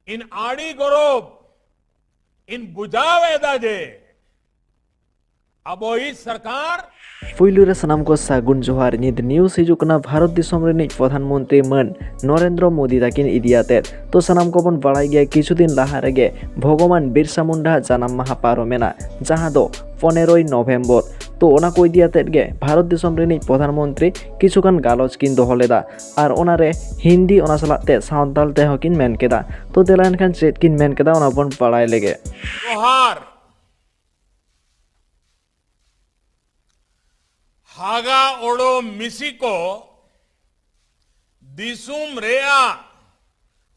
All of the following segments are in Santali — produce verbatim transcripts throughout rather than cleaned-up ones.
इन आड़ी गौरव इन बुझाव एदा जे ᱟᱵᱚᱭᱤᱡ ᱥᱚᱨᱠᱟᱨ᱾ ᱯᱩᱭᱞᱩ ᱨᱮ ᱥᱟᱱᱟᱢ ᱠᱚ ᱥᱟᱹᱜᱩᱱ ᱡᱚᱦᱟᱨ᱾ ᱧᱤᱫ ᱱᱤᱭᱩᱡᱽ ᱦᱤᱡᱩᱜ ᱠᱟᱱᱟ ᱵᱷᱟᱨᱚᱛ ᱫᱤᱥᱚᱢ ᱨᱤᱱᱤᱡ ᱯᱨᱚᱫᱷᱟᱱ ᱢᱚᱱᱛᱨᱤ ᱢᱟᱹᱱ ᱱᱚᱨᱮᱱᱫᱨᱚ ᱢᱳᱫᱤ ᱛᱟᱹᱠᱤᱱ ᱤᱫᱤᱭᱟᱛᱮᱫ᱾ ᱛᱚ ᱥᱟᱱᱟᱢ ᱠᱚᱵᱚᱱ ᱵᱟᱲᱟᱭ ᱜᱮᱭᱟ, ᱠᱤᱪᱷᱩ ᱫᱤᱱ ᱞᱟᱦᱟ ᱨᱮᱜᱮ ᱵᱷᱚᱜᱚᱵᱟᱱ ᱵᱤᱨᱥᱟ ᱢᱩᱱᱰᱟ ᱟᱜ ᱡᱟᱱᱟᱢ ᱢᱟᱦᱟ ᱯᱟᱨᱚᱢᱮᱱᱟ, ᱡᱟᱦᱟᱸ ᱫᱚ ᱯᱚᱱᱮᱨᱚᱭ ᱱᱚᱵᱷᱮᱢᱵᱚᱨ᱾ ᱛᱚ ᱚᱱᱟ ᱠᱚ ᱤᱫᱤᱭᱟᱛᱮᱫ ᱜᱮ ᱵᱷᱟᱨᱚᱛ ᱫᱤᱥᱚᱢ ᱨᱤᱱᱤᱡ ᱯᱨᱚᱫᱷᱟᱱ ᱢᱚᱱᱛᱨᱤ ᱠᱤᱪᱷᱩᱜᱟᱱ ᱜᱟᱞᱚᱪ ᱠᱤᱱ ᱫᱚᱦᱚ ᱞᱮᱫᱟ, ᱟᱨ ᱚᱱᱟᱨᱮ ᱦᱤᱱᱫᱤ ᱚᱱᱟ ᱥᱟᱞᱟᱜ ᱛᱮ ᱥᱟᱱᱛᱟᱲ ᱛᱮᱦᱚᱸ ᱠᱤᱱ ᱢᱮᱱ ᱠᱮᱫᱟ᱾ ᱛᱚ ᱫᱮᱞᱟ ᱮᱱᱠᱷᱟᱱ ᱪᱮᱫ ᱠᱤᱱ ᱢᱮᱱ ᱠᱮᱫᱟ, ᱚᱱᱟ ᱵᱚᱱ ᱵᱟᱲᱟᱭ ᱞᱮᱜᱮ᱾ ᱡᱚᱦᱟᱨ᱾ ᱦᱟᱜᱟ ᱳᱲᱳ ᱢᱤᱥᱤ ᱠᱚ ᱫᱤᱥᱚᱢ ᱨᱮᱭᱟᱜ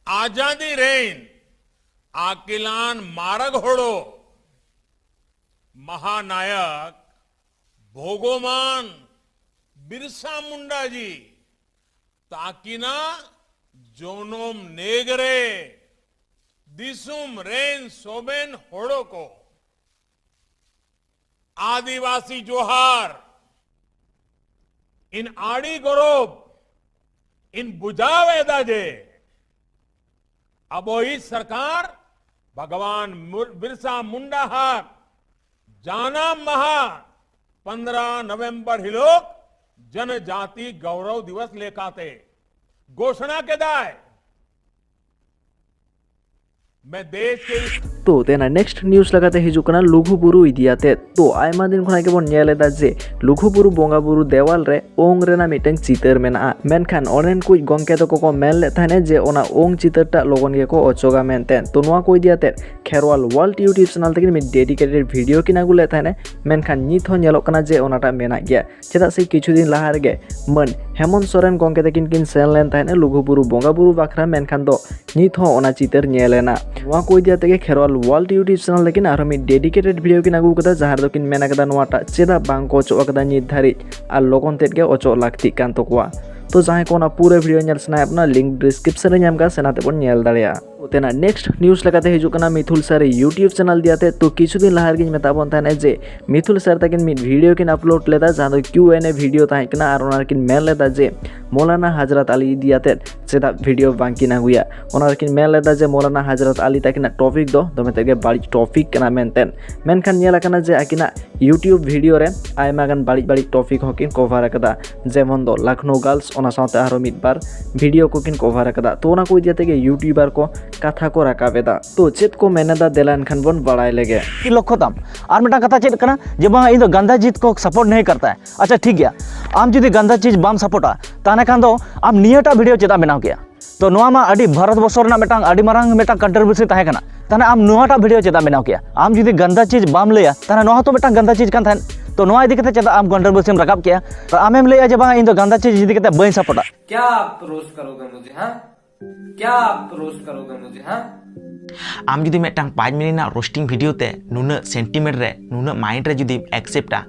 ᱟᱡᱟᱫᱤ ᱨᱮᱱ ᱟᱹᱠᱤᱞᱟᱱ ᱢᱟᱨᱟᱜ ᱦᱚᱲᱚ ᱢᱟᱦᱟᱱᱟᱭᱚᱠ ᱵᱷᱚᱜᱚᱵᱟᱱ ᱵᱤᱨᱥᱟ ᱢᱩᱱᱰᱟ ᱡᱤ ᱛᱟᱹᱠᱤᱱᱟᱜ ᱡᱚᱱᱚᱢ ᱱᱮᱜᱽᱨᱮ ᱫᱤᱥᱚᱢ ᱨᱮᱱ ᱥᱚᱵᱮᱱ ᱦᱚᱲᱚ ᱠᱚ ᱟᱹᱫᱤᱵᱟᱹᱥᱤ ᱡᱚᱦᱟᱨ᱾ ᱤᱧ ᱟᱹᱰᱤ ᱜᱚᱨᱚᱵᱽ ᱤᱧ ᱵᱩᱡᱷᱟᱹᱣ ᱮᱫᱟ ᱡᱮ ᱟᱵᱚᱭᱤᱡ ᱥᱚᱨᱠᱟᱨ ᱵᱷᱟᱜᱽᱣᱟᱱ ᱢᱩᱨ-, ᱵᱤᱨᱥᱟ ᱢᱩᱱᱰᱟ ᱦᱟᱜ ᱡᱟᱱᱟᱢ ᱢᱟᱦᱟ ᱯᱚᱱᱫᱽᱨᱟ ᱱᱚᱵᱷᱮᱢᱵᱚᱨ ᱦᱤᱞᱳᱜ ᱡᱚᱱᱡᱟᱛᱤ ᱜᱚᱣᱨᱚᱵ ᱫᱤᱵᱚᱥ ᱞᱮᱠᱟᱛᱮ ᱜᱷᱳᱥᱚᱱᱟ ᱠᱮᱫᱟᱭ᱾ ᱢᱮ ᱫᱮᱥ ᱠᱮ ᱤᱥ- ᱛᱚ ᱛᱮᱱᱟ ᱱᱮᱠᱥᱴ ᱱᱤᱭᱩᱡᱽ ᱞᱮᱠᱟᱛᱮ ᱦᱤᱡᱩᱜ ᱠᱟᱱᱟ ᱞᱩᱜᱩᱵᱩᱨᱩ ᱤᱫᱤᱭᱟᱛᱮᱫ᱾ ᱛᱚ ᱟᱭᱢᱟ ᱫᱤᱱ ᱠᱷᱚᱱᱟᱜ ᱜᱮᱵᱚᱱ ᱧᱮᱞ ᱮᱫᱟ ᱡᱮ ᱞᱩᱜᱩᱵᱩᱨᱩ ᱵᱚᱸᱜᱟ ᱵᱩᱨᱩ ᱫᱮᱣᱟᱞ ᱨᱮ ᱳᱝ ᱨᱮᱱᱟᱜ ᱢᱤᱫᱴᱟᱝ ᱪᱤᱛᱟᱹᱨ ᱢᱮᱱᱟᱜᱼᱟ, ᱢᱮᱱᱠᱷᱟᱱ ᱚᱸᱰᱮᱱ ᱠᱩᱡ ᱜᱚᱢᱠᱮ ᱛᱟᱠᱚ ᱠᱚ ᱢᱮᱱ ᱞᱮᱫ ᱛᱟᱦᱮᱱᱟ ᱡᱮ ᱚᱱᱟ ᱳᱝ ᱪᱤᱛᱟᱹᱨ ᱴᱟᱜ ᱞᱚᱜᱚᱱ ᱜᱮᱠᱚ ᱚᱪᱚᱜᱟ ᱢᱮᱱᱛᱮ᱾ ᱛᱚ ᱱᱚᱣᱟ ᱠᱚ ᱤᱫᱤᱭᱟᱛᱮᱫ ᱠᱷᱮᱨᱣᱟᱞ ᱣᱟᱨᱞᱰ YouTube ᱪᱮᱱᱮᱞ ᱛᱮᱜᱮ ᱢᱤᱫ ᱰᱮᱰᱤᱠᱮᱴᱮᱰ ᱵᱷᱤᱰᱤᱭᱳ ᱠᱤᱱ ᱟᱹᱜᱩ ᱞᱮᱫ ᱛᱟᱦᱮᱱᱟ, ᱢᱮᱱᱠᱷᱟᱱ ᱱᱤᱛ ᱦᱚᱸ ᱧᱮᱞᱚᱜ ᱠᱟᱱᱟ ᱡᱮ ᱚᱱᱟᱴᱟᱜ ᱢᱮᱱᱟᱜ ᱜᱮᱭᱟ᱾ ᱪᱮᱫᱟᱜ ᱥᱮ ᱠᱤᱪᱷᱩ ᱫᱤᱱ ᱞᱟᱦᱟ ᱨᱮᱜᱮ ᱢᱟᱹᱱ ᱦᱮᱢᱚᱱᱛ ᱥᱚᱨᱮᱱ ᱜᱚᱢᱠᱮ ᱛᱟᱹᱠᱤᱱ ᱠᱤᱱ ᱥᱮᱱ ᱞᱮᱱ ᱛᱟᱦᱮᱸᱫ ᱞᱩᱜᱩᱵᱩᱨᱩ ᱵᱚᱸᱜᱟ ᱵᱩᱨᱩ ᱵᱟᱠᱷᱨᱟ, ᱢᱮᱱᱠᱷᱟᱱ ᱫᱚ ᱱᱤᱛ ᱦᱚᱸ ᱚᱱᱟ ᱪᱤᱛᱟᱹᱨ ᱧᱮᱞ ᱮᱱᱟ᱾ ᱱᱚᱣᱟ ᱠᱚ ᱤᱫᱤ ᱠᱟᱛᱮ ᱜᱮ ᱠᱷᱮᱨᱣᱟᱞ ᱣᱟᱨᱞᱰ YouTube ᱪᱮᱱᱮᱞ ᱛᱟᱹᱠᱤᱱ ᱟᱨᱦᱚᱸ ᱢᱤᱫ ᱰᱮᱰᱤᱠᱮᱴᱮᱰ ᱵᱷᱤᱰᱤᱭᱳ ᱠᱤᱱ ᱟᱹᱜᱩ ᱠᱟᱫᱟ, ᱡᱟᱦᱟᱸ ᱨᱮᱫᱚ ᱠᱤᱱ ᱢᱮᱱ ᱠᱟᱫᱟ ᱱᱚᱣᱟᱴᱟᱜ ᱪᱮᱫᱟᱜ ᱵᱟᱝ ᱠᱚ ᱚᱪᱚᱜ ᱟᱠᱟᱫᱟ ᱱᱤᱛ ᱫᱷᱟᱹᱨᱤᱡ, ᱟᱨ ᱞᱚᱜᱚᱱ ᱛᱮᱫ ᱜᱮ ᱚᱪᱚᱜ ᱞᱟᱹᱠᱛᱤᱜ ᱠᱟᱱ ᱛᱟᱠᱚᱣᱟ᱾ ᱛᱚ ᱡᱟᱦᱟᱸᱭ ᱠᱚ ᱚᱱᱟ ᱯᱩᱨᱟᱹ ᱵᱷᱤᱰᱤᱭᱳ ᱧᱮᱞ ᱥᱟᱱᱟᱭᱮᱫ ᱵᱚᱱᱟ, ᱞᱤᱝᱠ ᱰᱤᱥᱠᱨᱤᱯᱥᱚᱱ ᱨᱮ ᱧᱟᱢ ᱠᱟᱜᱼᱟ, ᱥᱮᱱ ᱠᱟᱛᱮ ᱵᱚᱱ ᱧᱮᱞ ᱫᱟᱲᱮᱭᱟᱜᱼᱟ᱾ ᱛᱮᱱᱟᱜ next news ᱞᱮᱠᱟᱛᱮ ᱦᱤᱡᱩᱜ ᱠᱟᱱᱟ ᱢᱤᱛᱷᱩᱞ ᱥᱟᱨ YouTube channel ᱫᱤᱭᱟᱛᱮ᱾ ᱛᱚ ᱠᱤᱪᱷᱩ ᱫᱤᱱ ᱞᱟᱦᱟ ᱨᱮᱜᱮᱧ ᱢᱮᱛᱟᱜ ᱵᱚᱱ ᱛᱟᱦᱮᱱᱟ ᱡᱮ ᱢᱤᱛᱷᱩᱞ ᱥᱟᱨ ᱛᱟᱹᱠᱤᱱ ᱢᱤᱫ video ᱠᱤᱱ upload ᱞᱮᱫᱟ, ᱡᱟᱦᱟᱸ ᱫᱚ Q and A video ᱛᱟᱦᱮᱸ ᱠᱟᱱᱟ, ᱟᱨ ᱚᱱᱟ ᱨᱮᱠᱤᱱ ᱢᱮᱱ ᱞᱮᱫᱟ ᱡᱮ ᱢᱚᱞᱟᱱᱟ ᱦᱟᱡᱨᱟᱛ ᱟᱞᱤ ᱤᱫᱤᱭᱟᱛᱮ ᱪᱮᱫᱟᱜ video ᱵᱟᱝᱠᱤᱱ ᱟᱹᱜᱩᱭᱟ᱾ ᱚᱱᱟ ᱨᱮᱠᱤᱱ ᱢᱮᱱ ᱞᱮᱫᱟ ᱡᱮ ᱢᱚᱞᱟᱱᱟ ᱦᱟᱡᱨᱟᱛ ᱟᱞᱤ ᱛᱟᱹᱠᱤᱱᱟᱜ topic ᱫᱚ ᱫᱚᱢᱮ ᱛᱮᱜᱮ ᱵᱟᱹᱲᱤᱡ topic ᱠᱟᱱᱟ ᱢᱮᱱᱛᱮ᱾ ᱢᱮᱱᱠᱷᱟᱱ ᱧᱮᱞ ᱟᱠᱟᱱᱟ ᱡᱮ ᱟᱹᱠᱤᱱᱟᱜ YouTube video ᱨᱮ ᱟᱭᱢᱟ ᱜᱟᱱ ᱵᱟᱹᱲᱤᱡ ᱵᱟᱹᱲᱤᱡ topic ᱦᱚᱸᱠᱤᱱ cover ᱟᱠᱟᱫᱟ, ᱡᱮᱢᱚᱱ ᱫᱚ Lucknow Girls, ᱚᱱᱟ ᱥᱟᱶᱛᱮ ᱟᱨᱦᱚᱸ ᱢᱤᱫ ᱵᱟᱨ video ᱠᱚᱠᱤᱱ cover ᱟᱠᱟᱫᱟ᱾ ᱛᱚ ᱚᱱᱟ ᱠᱚ ᱤᱫᱤ ᱠᱟᱛᱮ ᱜᱮ YouTuber ᱠᱚ ᱠᱟᱛᱷᱟ ᱠᱚ ᱨᱟᱠᱟᱵ ᱮᱫᱟ᱾ ᱛᱚ ᱪᱮᱫ ᱠᱚ ᱢᱮᱱ ᱮᱫᱟ, ᱫᱮᱞᱟ ᱮᱱᱠᱷᱟᱱ ᱵᱚᱱ ᱵᱟᱲᱟᱭ ᱞᱮᱜᱮ᱾ की लक्ष्य था। और मिट्टा कथा चेक करना, जब वहाँ इन दो गंदा चीज को सपोर्ट नहीं करता है। अच्छा ठीक है, आम जुदी गंदा चीज बाम सपोर्टा, ताने खान दो आम नियटा वीडियो चेदा बनाओ किया। तो नोआ मा अडी भारत बसर ना मिट्टांग अडी मारांग मिट्टांग कंट्रोवर्सी ताहे कना। ताने आम नोआटा वीडियो चेदा बनाओ किया। आम जुदी गंदा चीज बाम लैया, ताने नोआ तो मिट्टांग गंदा चीज कान थान। तो नोआ इदी कते चेदा आम कंट्रोवर्सी में रकाब किया। तो आमेम लैया जे बांग इन दो गंदा चीज इदी कते बई सपोर्टा। क्या आप रोस्ट करोगे मुझे? हाँ, क्या आप रोस्ट करोगे मुझे? हाँ। ᱟᱢ ᱡᱩᱫᱤ ᱢᱤᱫᱴᱟᱝ ᱯᱟᱸᱪ ᱢᱤᱱᱤᱴ ᱨᱮᱱᱟᱜ ᱨᱳᱥᱴᱤᱝ ᱵᱷᱤᱰᱤᱭᱳ ᱛᱮ ᱱᱩᱱᱟᱹᱜ ᱥᱮᱱᱴᱤᱢᱮᱱᱴ ᱨᱮ ᱱᱩᱱᱟᱹᱜ ᱢᱟᱭᱤᱱᱰ ᱨᱮ ᱡᱩᱫᱤᱢ ᱮᱠᱥᱮᱯᱴᱟ,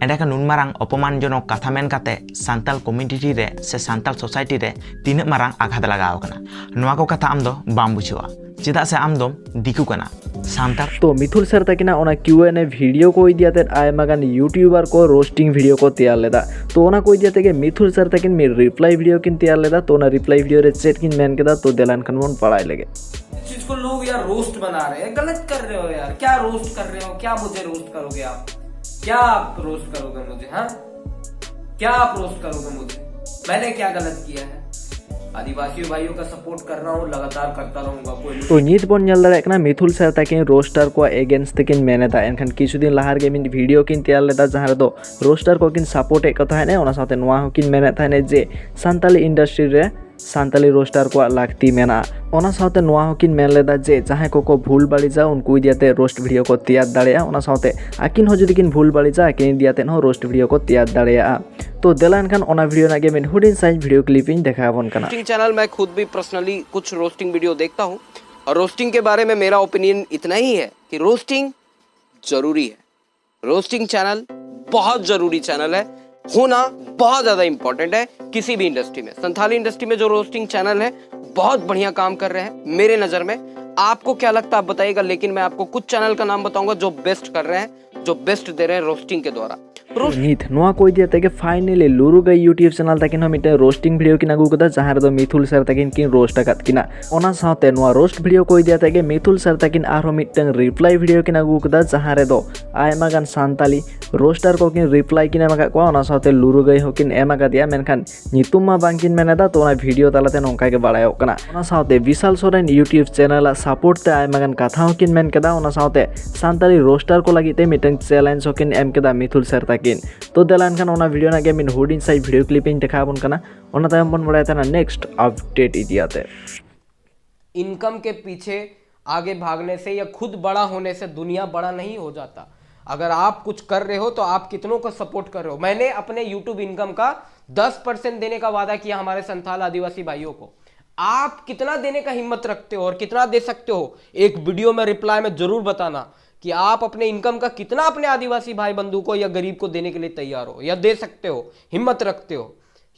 ᱮᱸᱰᱮᱠᱷᱟᱱ ᱱᱩᱱ ᱢᱟᱨᱟᱝ ᱚᱯᱚᱢᱟᱱᱡᱚᱱᱚᱠ ᱠᱟᱛᱷᱟ ᱢᱮᱱ ᱠᱟᱛᱮ ᱥᱟᱱᱛᱟᱞ ᱠᱚᱢᱤᱭᱩᱱᱤᱴᱤ ᱨᱮ ᱥᱮ ᱥᱟᱱᱛᱟᱞ ᱥᱳᱥᱟᱭᱴᱤ ᱨᱮ ᱛᱤᱱᱟᱹᱜ ᱢᱟᱨᱟᱝ ᱟᱜᱷᱟᱛ ᱞᱟᱜᱟᱣ ᱟᱠᱟᱱᱟ, ᱱᱚᱣᱟ ᱠᱚ ᱠᱟᱛᱷᱟ ᱟᱢ ᱫᱚ ᱵᱟᱢ ᱵᱩᱡᱷᱟᱹᱣᱟ, ᱪᱮᱫᱟᱜ ᱥᱮ ᱟᱢ ᱫᱚᱢ ᱫᱤᱠᱩ ᱠᱟᱱᱟ᱾ ᱥᱟᱱᱛᱟᱲ᱾ ᱛᱚ ᱢᱤᱛᱷᱩᱞ ᱥᱟᱨ ᱛᱟᱹᱠᱤᱱᱟᱜ ᱚᱱᱟ Q and A video ᱠᱚ ᱤᱫᱤ ᱟᱛᱮᱫ ᱟᱭᱢᱟ ᱜᱟᱱ YouTuber ᱠᱚ ᱨᱳᱥᱴᱤᱝ ᱵᱷᱤᱰᱤᱭᱳ ᱠᱚ ᱛᱮᱭᱟᱨ ᱞᱮᱫᱟ᱾ ᱛᱚ ᱚᱱᱟ ᱠᱚ ᱤᱫᱤ ᱟᱛᱮᱫ ᱜᱮ ᱢᱤᱛᱷᱩᱞ ᱥᱟᱨ ᱛᱟᱹᱠᱤᱱ ᱢᱤᱫ ᱨᱤᱯᱞᱟᱭ ᱵᱷᱤᱰᱤᱭᱳ ᱠᱤᱱ ᱛᱮᱭᱟᱨ ᱞᱮᱫᱟ᱾ ᱛᱚ ᱚᱱᱟ ᱨᱤᱯᱞᱟᱭ ᱵᱷᱤᱰᱤᱭᱳ ᱨᱮ ᱪᱮᱫ ᱠᱤᱱ ᱢᱮᱱ ᱠᱮᱫᱟ, ᱛᱚ ᱫᱮᱞᱟ ᱮᱱᱠᱷᱟᱱ ᱵᱚᱱ ᱵᱟᱲᱟᱭ ᱞᱮᱜᱮ᱾ इस चीज को लोग यार रोस्ट बना रहे हैं, गलत कर रहे हो यार। क्या रोस्ट कर रहे हो? क्या मुझे रोस्ट करोगे आप? क्या आप रोस्ट करोगे मुझे? हाँ, क्या आप रोस्ट करोगे मुझे? मैंने क्या गलत किया है? आदिवासियों भाइयों का सपोर्ट कर रहा हूँ, लगातार करता रहूंगा। कोई ᱛᱚ ᱱᱤᱛ ᱵᱚᱱ ᱧᱮᱞ ᱫᱟᱲᱮᱭᱟᱜ ᱠᱟᱱᱟ ᱢᱤᱛᱷᱩᱞ ᱥᱟᱨ ᱛᱟᱹᱠᱤᱱ ᱨᱳᱥᱴᱟᱨ ᱠᱚᱣᱟᱜ ᱮᱜᱮᱱᱥᱴ ᱛᱮᱠᱤᱱ ᱢᱮᱱ ᱮᱫᱟ᱾ ᱮᱱᱠᱷᱟᱱ ᱠᱤᱪᱷᱩ ᱫᱤᱱ ᱞᱟᱦᱟ ᱨᱮᱜᱮ ᱢᱤᱫ ᱵᱷᱤᱰᱤᱭᱳ ᱠᱤᱱ ᱛᱮᱭᱟᱨ ᱞᱮᱫᱟ, ᱡᱟᱦᱟᱸ ᱨᱮᱫᱚ ᱨᱳᱥᱴᱟᱨ ᱠᱚᱠᱤᱱ ᱥᱟᱯᱳᱨᱴ ᱮᱫ ᱠᱚ ᱛᱟᱦᱮᱸᱫ᱾ ᱚᱱᱟ ᱥᱟᱶᱛᱮ ᱱᱚᱣᱟ ᱦᱚᱸᱠᱤᱱ ᱢᱮᱱᱮᱫ ᱛᱟᱦᱮᱸᱫ ᱡᱮ ᱥᱟᱱᱛᱟᱞᱤ ᱤᱱᱰᱟᱥᱴᱨᱤ ᱨᱮ ᱥᱟᱱᱛᱟᱞᱤ ᱨᱳᱥᱴᱟᱨ ᱠᱚᱣᱟᱜ ᱞᱟᱹᱠᱛᱤ ᱢᱮᱱᱟᱜᱼᱟ᱾ ᱚᱱᱟ ᱥᱟᱶᱛᱮ ᱱᱚᱣᱟ ᱦᱚᱸᱠᱤᱱ ᱢᱮᱱ ᱞᱮᱫᱟ ᱡᱮ ᱡᱟᱦᱟᱸᱭ ᱠᱚᱠᱚ ᱵᱷᱩᱞ ᱵᱟᱹᱲᱤᱡᱟ ᱩᱱᱠᱩ ᱤᱫᱤ ᱟᱛᱮ ᱨᱳᱥᱴ ᱵᱷᱤᱰᱤᱭᱳ ᱠᱚ ᱛᱮᱭᱟᱨ ᱫᱟᱲᱮᱭᱟᱜᱼᱟ᱾ ᱚᱱᱟ ᱥᱟᱶᱛᱮ ᱟᱹᱠᱤᱱ ᱦᱚᱸ ᱡᱩᱫᱤ ᱠᱤᱱ ᱵᱷᱩᱞ ᱵᱟᱹᱲᱤᱡᱟ ᱟᱹᱠᱤᱱ ᱤᱫᱤ ᱟᱛᱮ ᱦᱚᱸ ᱨᱳᱥᱴ ᱵᱷᱤᱰᱤᱭᱳ ᱠᱚ ᱛᱮᱭᱟᱨ ᱫᱟᱲᱮᱭᱟᱜᱼᱟ᱾ ᱛᱚ ᱫᱮᱞᱟ ᱮᱱᱠᱷᱟᱱ ᱚᱱᱟ ᱵᱷᱤᱰᱤᱭᱳ ᱨᱮᱱᱟᱜ ᱜᱮ ᱢᱤᱫ ᱦᱩᱰᱤᱧ ᱥᱟᱺᱦᱤᱡ ᱵᱷᱤᱰᱤᱭᱳ ᱠᱞᱤᱯ ᱤᱧ ᱫᱮᱠᱷᱟᱣ ᱟᱵᱚᱱ ᱠᱟᱱᱟ᱾ रोस्टिंग चैनल मैं खुद भी पर्सनली कुछ रोस्टिंग वीडियो देखता हूँ और रोस्टिंग के बारे में मेरा ओपिनियन इतना ही है कि रोस्टिंग जरूरी है। रोस्टिंग चैनल बहुत जरूरी चैनल है, होना बहुत ज्यादा इंपॉर्टेंट है किसी भी इंडस्ट्री में। संथाली इंडस्ट्री में जो रोस्टिंग चैनल है बहुत बढ़िया काम कर रहे हैं मेरे नज़र में। आपको क्या लगता है आप बताइएगा, लेकिन मैं आपको कुछ चैनल का नाम बताऊंगा जो बेस्ट कर रहे हैं, जो बेस्ट दे रहे हैं रोस्टिंग के द्वारा। रोस्ट ᱱᱤᱛ ᱱᱚᱣᱟ ᱠᱚ ᱤᱫᱤ ᱠᱟᱛᱮ ᱜᱮ ᱯᱷᱟᱭᱱᱟᱞᱤ ᱞᱩᱨᱩ ᱜᱟᱹᱭ YouTube ᱪᱮᱱᱮᱞ ᱛᱟᱹᱠᱤᱱ ᱦᱚᱸ ᱢᱤᱫᱴᱟᱝ ᱨᱳᱥᱴᱤᱝ ᱵᱷᱤᱰᱤᱭᱳ ᱠᱤᱱ ᱟᱹᱜᱩ ᱠᱟᱫᱟ, ᱡᱟᱦᱟᱸ ᱨᱮᱫᱚ ᱢᱤᱛᱷᱩᱞ ᱥᱮᱨ ᱛᱟᱹᱠᱤᱱ ᱠᱤᱱ ᱨᱳᱥᱴ ᱟᱠᱟᱫ ᱠᱤᱱᱟ᱾ ᱚᱱᱟ ᱥᱟᱶᱛᱮ ᱱᱚᱣᱟ ᱨᱳᱥᱴ ᱵᱷᱤᱰᱤᱭᱳ ᱠᱚ ᱤᱫᱤ ᱠᱟᱛᱮ ᱜᱮ ᱢᱤᱛᱷᱩᱞ ᱥᱮᱨ ᱛᱟᱹᱠᱤᱱ ᱟᱨᱦᱚᱸ ᱢᱤᱫᱴᱟᱝ ᱨᱤᱯᱞᱟᱭ ᱵᱷᱤᱰᱤᱭᱳ ᱠᱤᱱ ᱟᱹᱜᱩ ᱠᱟᱫᱟ, ᱡᱟᱦᱟᱸ ᱨᱮᱫᱚ ᱟᱭᱢᱟ ᱜᱟᱱ ᱥᱟᱱᱛᱟᱞᱤ ᱨᱳᱥᱴᱟᱨ ᱠᱚ ᱠᱤᱱ ᱨᱤᱯᱞᱟᱭ ᱠᱤᱱ ᱮᱢ ᱟᱠᱟᱫ ᱠᱚᱣᱟ᱾ ᱚᱱᱟ ᱥᱟᱶᱛᱮ ᱞᱩᱨᱩ ᱜᱟᱹᱭ ᱦᱚᱸ ᱠᱤᱱ ᱮᱢ ᱟᱠᱟᱫᱮᱭᱟ, ᱢᱮᱱᱠᱷᱟᱱ ᱧᱩᱛᱩᱢ ᱢᱟ ᱵᱟᱝ ᱠᱤᱱ ᱢᱮᱱ ᱮᱫᱟ, ᱛᱚ ᱚᱱᱟ ᱵᱷᱤᱰᱤᱭᱳ ᱛᱟᱞᱟᱛᱮ ᱱᱚᱝᱠᱟ ᱜᱮ ᱵᱟᱲᱟᱭᱚᱜ ᱠᱟᱱᱟ᱾ ᱚᱱᱟ ᱥᱟᱶᱛᱮ ᱵᱤᱥᱟᱞ ᱥᱚᱨᱮᱱ YouTube ᱪᱮᱱᱮᱞ ᱟᱜ ᱥᱟᱯᱳᱨᱴ ᱛᱮ ᱟᱭᱢᱟ ᱜᱟᱱ ᱠᱟᱛᱷᱟ ᱦᱚᱸ ᱠᱤᱱ ᱢᱮᱱ ᱠᱮᱫᱟ᱾ ᱚᱱᱟ ᱥᱟᱶᱛᱮ ᱥᱟᱱᱛᱟᱲᱤ ᱨᱳᱥᱴᱟᱨ ᱠᱚ ᱞᱟᱹᱜᱤᱫ ᱛᱮ ᱢᱤᱫᱴᱟᱝ ᱪᱮᱞᱮᱧᱡᱽ ᱦᱚᱸ ᱠᱤᱱ ᱮᱢ ᱠᱮᱫᱟ ᱢᱤᱛᱷᱩᱞ ᱥᱮᱨ ᱛᱟᱹᱠᱤᱱ᱾ ᱛᱚ ᱫᱮᱞᱟ ᱮᱱᱠᱷᱟᱱ ᱚᱱᱟ ᱵᱷᱤᱰᱤᱭᱳ ᱨᱮᱱᱟᱜ ᱜᱮ ᱢᱤᱫ ᱦᱩᱰᱤᱧ ᱥᱟᱹᱦᱤᱡ ᱵᱷᱤᱰᱤᱭᱳ ᱠᱞᱤᱯ ᱤᱧ ᱫᱮᱠᱷᱟᱣ ᱟᱵᱚᱱ ᱠᱟᱱᱟ, ᱚᱱᱟ ᱛᱟᱭᱚᱢ ᱵᱚᱱ ᱵᱟᱲᱟᱭ ᱛᱟᱦᱮᱱᱟ ᱱᱮᱠᱥᱴ ᱟᱯᱰᱮᱴ ᱤᱫᱤ ᱟᱛᱮ᱾ इनकम के पीछे आगे भागने से या खुद बड़ा होने से दुनिया बड़ा नहीं हो जाता। अगर आप कुछ कर रहे हो तो आप कितनों को सपोर्ट कर रहे हो। मैंने अपने YouTube इनकम का दस परसेंट देने का वादा किया हमारे संथाल आदिवासी भाइयों को। आप कितना देने का हिम्मत रखते हो और कितना दे सकते हो, एक वीडियो में रिप्लाई में जरूर बताना कि आप अपने इनकम का कितना अपने आदिवासी भाई बंधु को या गरीब को देने के लिए तैयार हो या दे सकते हो, हिम्मत रखते हो।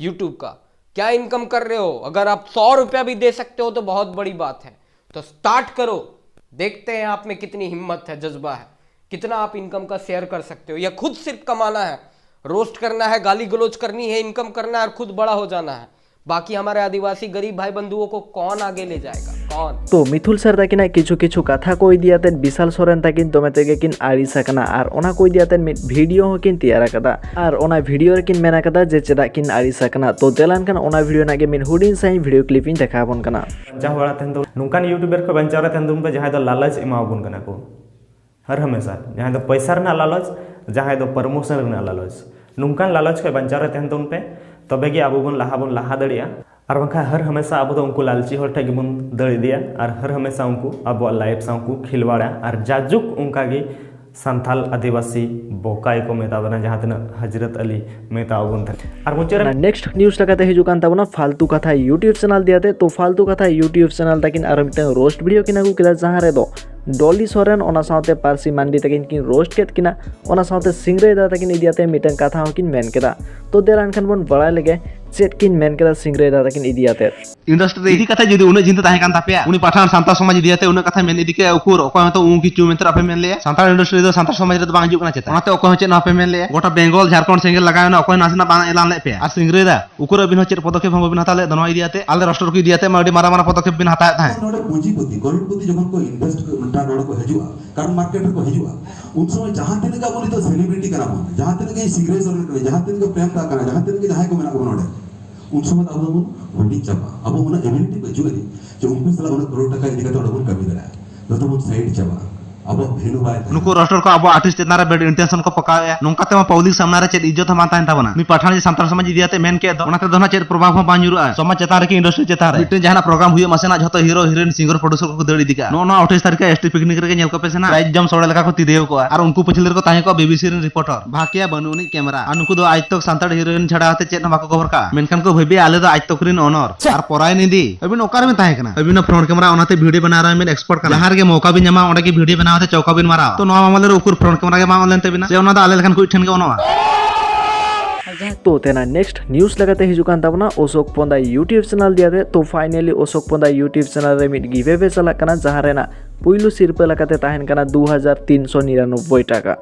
YouTube का क्या इनकम कर रहे हो? अगर आप सौ रुपया भी दे सकते हो तो बहुत बड़ी बात है। तो स्टार्ट करो, देखते हैं आप में कितनी हिम्मत है, जज्बा है, कितना आप इनकम का शेयर कर सकते हो। या खुद सिर्फ कमाना है, रोस्ट करना है, गाली गलौज करनी है, इनकम करना है और खुद बड़ा हो जाना है। बाकी हमारे आदिवासी गरीब भाई बंधुओं को कौन आगे ले जाएगा, कौन? ᱛᱚ ᱢᱤᱛᱷᱩᱞ ᱥᱮᱨ ᱛᱟᱹᱠᱤᱱᱟᱜ ᱠᱤᱪᱷᱩ ᱠᱤᱪᱷᱩ ᱠᱟᱛᱷᱟ ᱠᱚ ᱤᱫᱤ ᱟᱛᱮᱫ ᱵᱤᱥᱟᱞ ᱥᱚᱨᱮᱱ ᱛᱟᱹᱠᱤᱱ ᱫᱚᱢᱮ ᱛᱮᱜᱮ ᱠᱤᱱ ᱟᱹᱲᱤᱥ ᱟᱠᱟᱱᱟ, ᱟᱨ ᱚᱱᱟ ᱠᱚ ᱤᱫᱤ ᱟᱛᱮᱫ ᱢᱤᱫ ᱵᱷᱤᱰᱤᱭᱳ ᱦᱚᱸᱠᱤᱱ ᱛᱮᱭᱟᱨ ᱟᱠᱟᱫᱟ᱾ ᱟᱨ ᱚᱱᱟ ᱵᱷᱤᱰᱤᱭᱳ ᱨᱮᱠᱤᱱ ᱢᱮᱱ ᱟᱠᱟᱫᱟ ᱡᱮ ᱪᱮᱫᱟᱜ ᱠᱤᱱ ᱟᱹᱲᱤᱥ ᱟᱠᱟᱱᱟ᱾ ᱛᱚ ᱫᱮᱞᱟ ᱮᱱᱠᱷᱟᱱ ᱚᱱᱟ ᱵᱷᱤᱰᱤᱭᱳ ᱨᱮᱱᱟᱜ ᱜᱮ ᱢᱤᱫ ᱦᱩᱰᱤᱧ ᱥᱟᱹᱦᱤᱡ ᱵᱷᱤᱰᱤᱭᱳ ᱠᱞᱤᱯ ᱤᱧ ᱫᱮᱠᱷᱟᱣ ᱟᱵᱚᱱ ᱠᱟᱱᱟ᱾ ᱵᱟᱧᱪᱟᱣ ᱵᱟᱲᱟ ᱛᱟᱦᱮᱱ ᱛᱟᱵᱚᱱ, ᱱᱚᱝᱠᱟᱱ ᱭᱩᱴᱩᱵᱟᱨ ᱠᱚ ᱵᱟᱧᱪᱟᱣ ᱨᱮ ᱛᱟᱦᱮᱱ ᱛᱟᱵᱚᱱ ᱯᱮ ᱡᱟᱦᱟᱸᱭ ᱫᱚ ᱞᱟᱞᱚᱪ ᱮᱢᱟᱣᱟᱵᱚᱱ ᱠᱟᱱᱟ ᱠᱚ᱾ ᱦᱟᱨ ᱦᱟᱢᱮᱥᱟ ᱡᱟᱦᱟᱸᱭ ᱫᱚ ᱯᱚᱭᱥᱟ ᱨᱮᱱᱟᱜ ᱞᱟᱞᱚᱪ, ᱡᱟᱦᱟᱸᱭ ᱫᱚ ᱯᱨᱚᱢᱳᱥᱚᱱ ᱨᱮᱱᱟᱜ ᱞᱟᱞᱚᱪ, ᱱᱚᱝᱠᱟᱱ ᱞᱟᱞᱚᱪ ᱠᱷᱚᱱ ᱵᱟᱧᱪᱟᱣ ᱨᱮ ᱛᱟᱦᱮᱱ ᱛᱟᱵᱚᱱ ᱯᱮ, ᱛᱚᱵᱮ ᱜᱮ ᱟᱵᱚ ᱵᱚᱱ ᱞᱟᱦᱟ ᱵᱚᱱ ᱞᱟᱦᱟ ᱫᱟᱲᱮᱭᱟᱜᱼᱟ᱾ ᱟᱨ ᱵᱟᱝᱠᱷᱟᱱ ᱦᱟᱨ ᱦᱟᱢᱮᱥᱟ ᱟᱵᱚ ᱫᱚ ᱩᱱᱠᱩ ᱞᱟᱞᱪᱤ ᱦᱚᱲ ᱴᱷᱮᱱ ᱜᱮᱵᱚᱱ ᱫᱟᱹᱲ ᱤᱫᱤᱭᱟ ᱟᱨ ᱦᱟᱨ ᱦᱟᱢᱮᱥᱟ ᱩᱱᱠᱩ ᱟᱵᱚᱣᱟᱜ ᱞᱟᱭᱤᱯᱷ ᱥᱟᱶ ᱠᱚ ᱠᱷᱤᱞᱣᱟᱲᱟ᱾ ᱟᱨ ᱡᱟᱡᱩᱜᱽ ᱚᱱᱠᱟ ᱜᱮ ᱥᱟᱱᱛᱟᱞ ᱟᱹᱫᱤᱵᱟᱹᱥᱤ ᱵᱚᱠᱟᱭ ᱠᱚ ᱢᱮᱛᱟ ᱵᱚᱱᱟ, ᱡᱟᱦᱟᱸ ᱛᱤᱱᱟᱹᱜ ᱦᱟᱡᱨᱚᱛ ᱟᱞᱤ ᱢᱮᱛᱟ ᱵᱚᱱ ᱛᱟᱦᱮᱸᱫ᱾ ᱟᱨ ᱢᱩᱪᱟᱹᱫ ᱨᱮ ᱚᱱᱟ ᱱᱮᱠᱥᱴ ᱱᱤᱭᱩᱡᱽ ᱞᱮᱠᱟᱛᱮ ᱦᱤᱡᱩᱜ ᱠᱟᱱ ᱛᱟᱵᱚᱱᱟ ᱯᱷᱟᱞᱛᱩ ᱠᱟᱛᱷᱟ YouTube ᱪᱮᱱᱮᱞ ᱫᱤᱭᱟᱛᱮ᱾ ᱛᱚ ᱯᱷᱟᱞᱛᱩ ᱠᱟᱛᱷᱟ YouTube ᱪᱮᱱᱮᱞ ᱛᱟᱹᱠᱤᱱ ᱟᱨᱚ ᱢᱤᱫᱴᱟᱝ ᱨᱳᱥᱴ ᱵᱷᱤᱰᱤᱭᱳ ᱠᱤᱱ ᱟᱹᱜᱩ ᱠᱮᱫᱟ, ᱡᱟᱦᱟᱸ ᱨᱮᱫᱚ ᱰᱚᱞᱤ ᱥᱚᱨᱮᱱ ᱚᱱᱟ ᱥᱟᱶᱛᱮ ᱯᱟᱹᱨᱥᱤ ᱢᱟᱱᱰᱤ ᱛᱟᱹᱠᱤᱱ ᱠᱤᱱ ᱨᱳᱥᱴ ᱠᱮᱫ ᱠᱤᱱᱟ᱾ ᱚᱱᱟ ᱥᱟᱶᱛᱮ ᱥᱤᱝᱨᱟᱹᱭ ᱫᱟ ᱛᱟᱹᱠᱤᱱ ᱤᱫᱤᱭᱟᱛᱮ ᱢᱤᱫᱴᱟᱝ ᱠᱟᱛᱷᱟ ᱦᱚᱸᱠᱤᱱ ᱢᱮᱱ ᱠᱮᱫᱟ᱾ ᱛᱚ ᱫᱮᱞᱟ ᱮᱱᱠᱷᱟᱱ ᱵᱚᱱ ᱵᱟᱲᱟᱭ ᱞᱮᱜᱮ ᱪᱮᱫ ᱠᱤᱱ ᱢᱮᱱ ᱠᱮᱫᱟ ᱥᱤᱝᱨᱟᱹᱭ ᱫᱟᱫᱟ ᱠᱤᱱ ᱤᱫᱤ ᱟᱛᱮᱫ? ᱤᱱᱰᱟᱥᱴᱨᱤ ᱤᱫᱤ ᱠᱟᱛᱮ ᱡᱩᱫᱤ ᱩᱱᱟᱹᱜ ᱪᱤᱱᱛᱟᱹ ᱛᱟᱦᱮᱸ ᱠᱟᱱ ᱛᱟᱯᱮᱭᱟ, ᱩᱱᱤ ᱯᱟᱴᱷᱟᱱ ᱥᱟᱱᱛᱟᱲ ᱥᱚᱢᱟᱡᱽ ᱤᱫᱤ ᱠᱟᱛᱮ ᱩᱱᱟᱹᱜ ᱠᱟᱛᱷᱟ ᱢᱮᱱ ᱤᱫᱤ ᱠᱮᱫ, ᱩᱠᱩᱨ ᱚᱠᱚᱭ ᱦᱚᱸᱛᱚ ᱩᱱᱠᱤ ᱪᱩ ᱢᱮᱱᱛᱮ ᱟᱯᱮ ᱢᱮᱱ ᱞᱮᱭᱟ? ᱥᱟᱱᱛᱟᱲ ᱤᱱᱰᱟᱥᱴᱨᱤ ᱫᱚ ᱥᱟᱱᱛᱟᱲ ᱥᱚᱢᱟᱡᱽ ᱨᱮᱫᱚ ᱵᱟᱝ ᱦᱤᱡᱩᱜ ᱠᱟᱱᱟ ᱪᱮᱛᱟ, ᱚᱱᱟᱛᱮ ᱚᱠᱚᱭ ᱦᱚᱸ ᱪᱮᱫ ᱦᱚᱸ ᱵᱟᱯᱮ ᱢᱮᱱ ᱞᱮᱭᱟ᱾ ᱜᱚᱴᱟ ᱵᱮᱝᱜᱚᱞ ᱡᱷᱟᱲᱠᱷᱚᱸᱰ ᱥᱮᱸᱜᱮᱞ ᱞᱟᱜᱟᱣ ᱮᱱᱟ, ᱚᱠᱚᱭ ᱱᱟᱥᱮᱱᱟᱜ ᱵᱟᱝ ᱮᱞᱟᱱ ᱞᱮᱫ ᱯᱮᱭᱟ᱾ ᱟᱨ ᱥᱤᱝᱨᱟᱹᱭ ᱫᱟ, ᱩᱠᱩᱨ ᱟᱹᱵᱤᱱ ᱦᱚᱸ ᱪᱮᱫ ᱯᱚᱫᱚᱠᱷᱮᱯ ᱦᱚᱸ ᱵᱟᱵᱤᱱ ᱦᱟᱛᱟᱣ ᱞᱮᱫ ᱫᱚ ᱱᱚᱣᱟ ᱤᱫᱤ ᱠᱟᱛᱮ? ᱟᱞᱮ ᱨᱟᱥᱴᱨᱚ ᱠᱚ ᱤᱫᱤ ᱠᱟᱛᱮ ᱢᱟ ᱟᱹᱰᱤ ᱢᱟᱨᱟᱝ ᱢᱟᱨᱟᱝ ᱯᱚᱫᱚᱠᱷᱮᱯ ᱵᱤᱱ ᱦᱟᱛᱟᱣᱮᱫ ᱛᱟᱦᱮᱸᱫ᱾ ᱱᱚᱰᱮ ᱯᱩᱸᱡᱤᱯᱚᱛᱤ, ᱠᱨᱳᱲᱯᱚᱛᱤ ᱡᱚᱠᱷᱚᱱ ᱠᱚ ᱤᱱᱵᱷᱮᱥᱴ ᱱᱚᱰᱮ ᱠᱚ ᱦᱤᱡᱩᱜᱼᱟ, ᱠᱟᱨᱚᱱ ᱢᱟᱨᱠᱮᱴ ᱨᱮᱠᱚ ᱦᱤᱡᱩᱜᱼᱟ, ᱩᱱ ᱥᱚᱢᱚᱭ ᱡᱟᱦᱟᱸ ᱛᱤᱱᱟᱹᱜ ᱜᱮ ᱟᱵᱚ ᱱᱤᱛᱚᱜ ᱥᱮᱞᱤᱵᱨᱤᱴᱤ ᱠᱟᱱᱟ ᱵᱚᱱ, ᱡᱟᱦᱟᱸ ᱛᱤᱱᱟᱹᱜ ᱜᱮ ᱥᱤᱝᱨᱟᱹᱭ ᱥᱚᱨᱮᱱ ᱠᱟᱱᱟ, ᱡᱟᱦᱟᱸ ᱛᱤᱱᱟᱹᱜ ᱜᱮ ᱯᱨᱮᱢ ᱫᱟ ᱠᱟᱱᱟ, ᱡᱟᱦᱟᱸ ᱛᱤᱱᱟᱹᱜ ᱜᱮ ᱡᱟᱦᱟᱸᱭ ᱠᱚ ᱢᱮᱱᱟᱜ ᱠᱚ ᱱᱚᱰᱮ, ᱩᱱ ᱥᱚᱢᱚᱭ ᱟᱵᱚ ᱫᱚᱵᱚᱱ ᱦᱩᱰᱤᱧ ᱪᱟᱵᱟᱜᱼᱟ᱾ ᱟᱵᱚ ᱩᱱᱟᱹᱜ ᱮᱵᱤᱞᱤᱴᱤ ᱵᱟᱹᱪᱩᱜ ᱟᱹᱱᱤᱡ ᱡᱮ ᱩᱱᱠᱩ ᱥᱟᱞᱟᱜ ᱩᱱᱟᱹᱜ ᱠᱨᱳᱲ ᱴᱟᱠᱟ ᱤᱫᱤ ᱠᱟᱛᱮ ᱚᱸᱰᱮ ᱵᱚᱱ ᱠᱟᱹᱢᱤ ᱫᱟᱲᱮᱭᱟᱜᱼᱟ᱾ ᱡᱚᱛᱚ ᱵᱚᱱ ᱥᱟᱭᱤᱰ ᱪᱟᱵᱟᱜᱼᱟ, ᱟᱵᱚᱣᱟᱜ ᱵᱷᱮᱞᱩ ᱵᱟᱭ ᱛᱟᱦᱮᱱᱟ᱾ ᱱᱩᱠᱩ ᱨᱚᱥᱴᱚᱨ ᱠᱚ ᱟᱵᱚ ᱟᱨᱴᱤᱥᱴ ᱪᱮᱛᱟᱱ ᱨᱮ ᱵᱮᱰ ᱤᱱᱴᱮᱱᱥᱚᱱ ᱠᱚ ᱯᱚᱠᱟᱣᱮᱫᱼᱟ᱾ ᱱᱚᱝᱠᱟ ᱛᱮᱢᱟ ᱯᱟᱵᱽᱞᱤᱠ ᱥᱟᱢᱱᱟ ᱨᱮ ᱪᱮᱫ ᱤᱡᱽᱡᱚᱛ ᱦᱚᱸ ᱵᱟᱝ ᱛᱟᱦᱮᱱ ᱛᱟᱵᱚᱱᱟ᱾ ᱱᱩᱭ ᱯᱟᱴᱷᱟᱱ ᱡᱮ ᱥᱟᱱᱛᱟᱲ ᱥᱚᱢᱟᱡᱽ ᱤᱫᱤ ᱠᱟᱛᱮ ᱢᱮᱱ ᱠᱮᱫ ᱫᱚ, ᱚᱱᱟ ᱛᱮᱫᱚ ᱱᱟᱜ ᱪᱮᱫ ᱯᱨᱚᱵᱷᱟᱵᱽ ᱦᱚᱸ ᱵᱟᱝ ᱧᱩᱨᱩᱜᱼᱟ ᱥᱚᱢᱟᱡᱽ ᱪᱮᱛᱟᱱ ᱨᱮ ᱠᱤ ᱤᱱᱰᱟᱥᱴᱨᱤ ᱪᱮᱛᱟᱱ ᱨᱮ᱾ ᱢᱤᱫᱴᱮᱱ ᱡᱟᱦᱟᱱᱟᱜ ᱯᱨᱳᱜᱨᱟᱢ ᱦᱩᱭᱩᱜ ᱢᱟᱥᱮ ᱱᱟᱜ, ᱡᱷᱚᱛᱚ ᱦᱤᱨᱳ ᱦᱤᱨᱳᱭᱤᱱ ᱥᱤᱝᱜᱟᱨ ᱯᱨᱚᱰᱩᱥᱟᱨ ᱠᱚᱠᱚ ᱫᱟᱹᱲ ᱤᱫᱤ ᱠᱟᱜᱼᱟ᱾ ᱱᱚᱜᱼᱚ ᱱᱚᱣᱟ ᱟᱴᱷᱟᱤᱥ ᱛᱟᱹᱨᱤᱠᱷ ᱮᱥ ᱴᱤ ᱯᱤᱠᱱᱤᱠ ᱨᱮᱜᱮ ᱧᱮᱞ ᱠᱚᱯᱮ ᱥᱮ ᱱᱟᱜ, ᱯᱨᱟᱭᱤᱡᱽ ᱡᱚᱢ ᱥᱚᱲᱮ ᱞᱮᱠᱟ ᱠᱚ ᱛᱤᱨᱭᱟᱹᱣ ᱠᱚᱜᱼᱟ᱾ ᱟᱨ ᱩᱱᱠᱩ ᱯᱟᱹᱪᱷᱞᱟᱹ ᱨᱮᱠᱚ ᱛᱟᱦᱮᱸ ᱠᱚᱜᱼᱟ ᱵᱤᱵᱤᱥᱤ ᱨᱮᱱ ᱨᱤᱯᱳᱨᱴᱟᱨ᱾ ᱵᱷᱟᱜᱽᱭᱟ ᱵᱟᱹᱱᱩᱜ ᱟᱹᱱᱤᱡ ᱠᱮᱢᱮᱨᱟ᱾ ᱟᱨ ᱱᱩᱠᱩ ᱫᱚ ᱟᱡ ᱛᱚᱠ ᱥᱟᱱᱛᱟᱲ ᱦᱤᱨᱳᱭᱤᱱ ᱪᱷᱟᱲᱟ ᱦᱟᱛᱮ ᱪᱮᱫ ᱦᱚᱸ ᱵᱟᱠᱚ ᱠᱚᱵᱷᱚᱨ ᱠᱟᱜᱼᱟ, ᱢᱮᱱᱠᱷᱟᱱ ᱠᱚ ᱵᱷᱟᱹᱵᱤᱭᱟ ᱟᱞᱮ ᱫᱚ ᱟᱡ ᱛᱚᱠ ᱨᱮᱱ ᱚᱱᱚᱨ᱾ ᱟᱨ ᱯᱚᱨᱟᱭᱱᱤᱫᱤ, ᱟᱹᱵᱤᱱ ᱚᱠᱟ ᱨᱮᱵᱤᱱ ᱛᱟᱦᱮᱸ ᱠᱟᱱᱟ? ᱟᱹᱵᱤᱱ ᱫᱚ ᱯᱷᱨᱚᱱᱴ ᱠᱮᱢᱮᱨᱟ ᱚᱱᱟᱛᱮ ᱵᱷᱤᱰᱤᱭᱳ ᱵᱮᱱᱟᱣ ᱨᱮ ᱟᱹᱵᱤᱱ ᱮᱠᱥᱯᱟᱨᱴ ᱠᱟᱱᱟ᱾ ᱡᱟᱦᱟᱸ ᱨᱮᱜᱮ ᱢᱚᱠᱟ ᱵᱤᱱ ᱧᱟᱢᱟ ᱚᱸᱰᱮ ᱜᱮ ᱵᱷᱤᱰᱤᱭᱳ ᱵᱮᱱᱟᱣ ᱠᱟᱛᱮ ᱪᱚᱣᱠᱟ ᱵᱤᱱ ᱢᱟᱨᱟᱣᱟ᱾ ᱛᱚ ᱱᱚᱣᱟ ᱢᱟᱢᱞᱟ ᱨᱮ ᱩᱠᱩᱨ ᱯᱷᱨᱚᱱᱴ ᱠᱮᱢᱮᱨᱟ ᱜᱮ ᱵᱟᱝ ᱚᱱ ᱞᱮᱱ ᱛᱟᱹᱵᱤᱱᱟ? ᱥᱮ ᱚᱱᱟ ᱫᱚ ᱟᱞᱮ ᱞᱮᱠᱟᱱ ᱠᱚ ᱴᱷᱮᱱ ᱜᱮ ᱚᱱᱚᱜᱼᱟ? ᱛᱚ ᱛᱮᱱᱟ ᱱᱮᱠᱥᱴ ᱱᱤᱭᱩᱡ ᱞᱮᱠᱟᱛᱮ ᱦᱤᱡᱩᱜ ᱠᱟᱱ ᱛᱟᱵᱚᱱᱟ ᱚᱥᱳᱠ ᱯᱚᱱᱫᱟ YouTube ᱪᱮᱱᱮᱞ ᱫᱤᱭᱟᱛᱮ᱾ ᱛᱚ finally Ashok Panda YouTube channel ᱨᱮ ᱢᱤᱫ ᱜᱤᱵᱷ ᱟᱣᱮ ᱪᱟᱞᱟᱜ ᱠᱟᱱᱟ, ᱡᱟᱦᱟᱸ ᱨᱮᱱᱟᱜ ᱯᱩᱭᱞᱩ ᱥᱤᱨᱯᱟᱹ ᱞᱮᱠᱟᱛᱮ ᱛᱟᱦᱮᱱ ᱠᱟᱱᱟ ᱫᱩ ᱦᱟᱡᱟᱨ ᱛᱤᱱᱥᱚ ᱱᱤᱨᱟᱱᱚᱵᱵᱳᱭ ᱴᱟᱠᱟ᱾